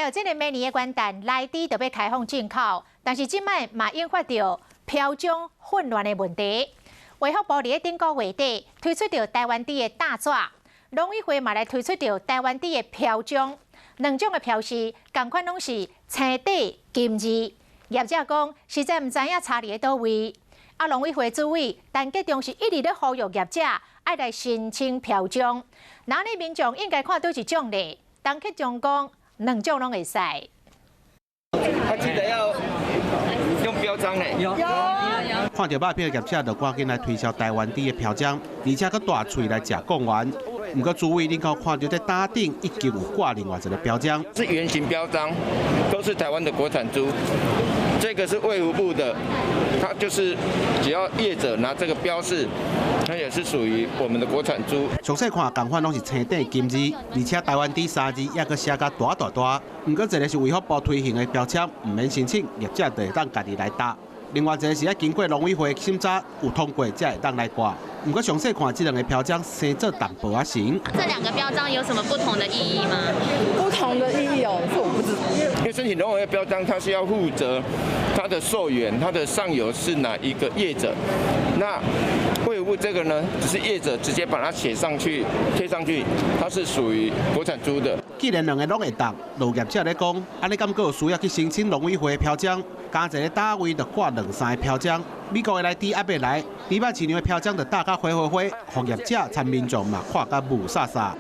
來這个明年的元旦，萊豬就欲開放進口，但是這擺嘛引發著標章混亂的問題。衛福部佇咧頂個月底推出著台灣豬的膽紙，農委會嘛來推出著台灣豬的標章，兩種的標示仝款攏是青底金字。業者講實在毋知影差佇咧佗位。啊，農委會主委陳吉仲是一直咧呼籲業者愛來申請標章。那呢民眾應該看佗一種咧？陳吉仲講兩種攏會使。他記得要用標章咧。有。看著肉品的業者就趕緊來推銷台灣豬的標章，而且閣大喙來食貢丸。毋過主委，恁敢看著這膽頂已經有掛另外一個標章？是圓形標章，都是台灣的國產豬。這個是衛福部的，它就是只要業者拿這個標示，它也是屬於我們的國產豬。詳細看，仝款攏是青底金字，而且台灣豬三字猶閣寫甲大大大。毋過一個是衛福部推行的標籤，毋免申請，業者就會當家己來貼。另外一個是愛經過農委會審查，有通過才會當來掛。毋過詳細看，這兩個標章生做淡薄仔像。這兩個標章有什麼不同的意義嗎？不同的意義哦，這我不知道。因為申請農委會標章，它是要負責它的溯源，它的上游是哪一個業者。那衛福部這個呢，只是業者直接把它寫上去、貼上去，它是屬於國產豬的。既然兩個攏會當，有業者咧講，按呢敢閣有需要去申請農委會標章？加一个單位就掛兩三个標章。美國的萊豬猶未來，豬肉市場的標章就貼甲花花花，予業者參民眾嘛看甲霧煞煞。